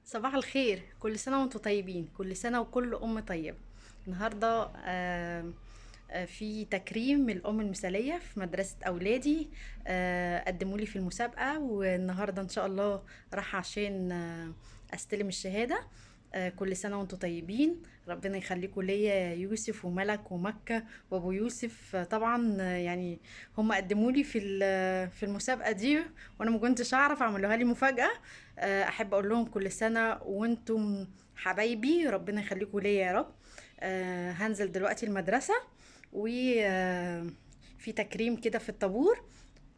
صباح الخير، كل سنة وانتم طيبين، كل سنة وكل أم طيبة. النهاردة في تكريم الأم المثالية في مدرسة أولادي. قدموا لي في المسابقة، والنهاردة إن شاء الله راح عشان أستلم الشهادة. كل سنة وانتم طيبين، ربنا يخليكم ليا يوسف وملك ومكة وأبو يوسف. طبعا يعني هم قدموا لي في المسابقة دي وأنا ما كنتش أعرف، عملوها لي مفاجأة. أحب أقول لهم كل سنة وانتم حبايبي، ربنا يخليكم ليا يا رب. هنزل دلوقتي المدرسة وفي تكريم كده في الطابور،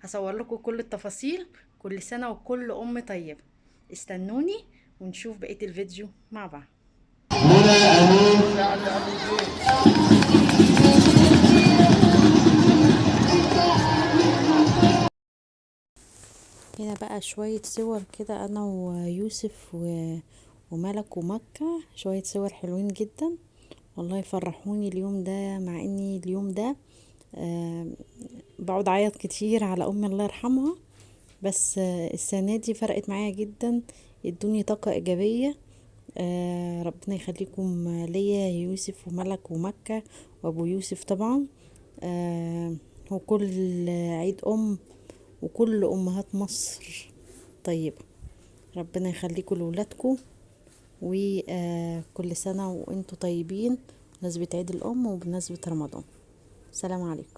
هصور لكم كل التفاصيل. كل سنة وكل أم طيبة، استنوني ونشوف بقية الفيديو مع بعض. منى أمين. هنا بقى شوية صور كده أنا ويوسف وملك ومكة، شوية صور حلوين جدا والله، فرحوني اليوم ده، مع اني اليوم ده بقعد اعيط كتير على امي الله يرحمها، بس السنة دي فرقت معايا جدا، ادوني طاقة ايجابية. ربنا يخليكم ليا يوسف وملك ومكة وابو يوسف طبعا، وكل عيد ام وكل امهات مصر طيبة، ربنا يخليكم لولادكم، وكل سنة وانتم طيبين بمناسبة عيد الام وبمناسبة رمضان. سلام عليكم.